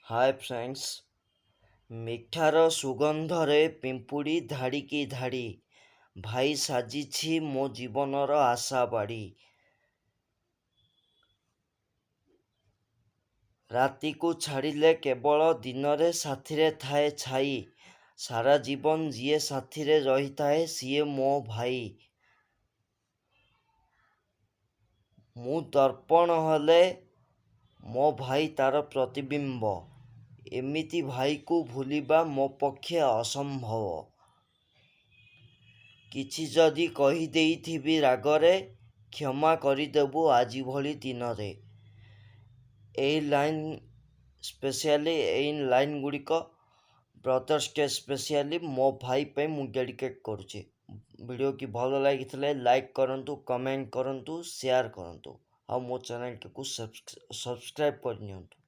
ହାଏ friends, ମିଠାର ସୁଗନ୍ଧରେ ପିମ୍ପୁଡ଼ି ଧାଡ଼ିକି ଧାଡ଼ି, ଭାଇ ସାଜିଛି ମୋ ଜୀବନର ଆଶାବାଡ଼ି। ରାତିକୁ ଛାଡ଼ିଲେ କେବଳ ଦିନରେ ସାଥିରେ ଥାଏ ଛାଇ, ସାରା ଜୀବନ ଯିଏ ସାଥିରେ ରହିଥାଏ ସିଏ ମୋ ଭାଇ। ମୁଁ ଦର୍ପଣ ହେଲେ ମୋ ଭାଇ ତାର ପ୍ରତିବିମ୍ବ, ଏମିତି ଭାଇକୁ ଭୁଲିବା ମୋ ପକ୍ଷେ ଅସମ୍ଭବ। କିଛି ଯଦି କହିଦେଇଥିବି ରାଗରେ, କ୍ଷମା କରିଦେବୁ ଆଜି ଭଳି ଦିନରେ। ଏଇ ଲାଇନ୍ ସ୍ପେଶିଆଲି, ଏଇ ଲାଇନ୍ ଗୁଡ଼ିକ ବ୍ରଦର୍ସ ଡେ ସ୍ପେଶିଆଲି ମୋ ଭାଇ ପାଇଁ ମୁଁ ଡେଡିକେଟ୍ କରୁଛି। ଭିଡ଼ିଓଟି ଭଲ ଲାଗିଥିଲେ ଲାଇକ୍ କରନ୍ତୁ, କମେଣ୍ଟ କରନ୍ତୁ, ସେୟାର କରନ୍ତୁ ଆଉ ମୋ ଚ୍ୟାନେଲଟିକୁ ସବସ୍କ୍ରାଇବ୍ କରିନିଅନ୍ତୁ।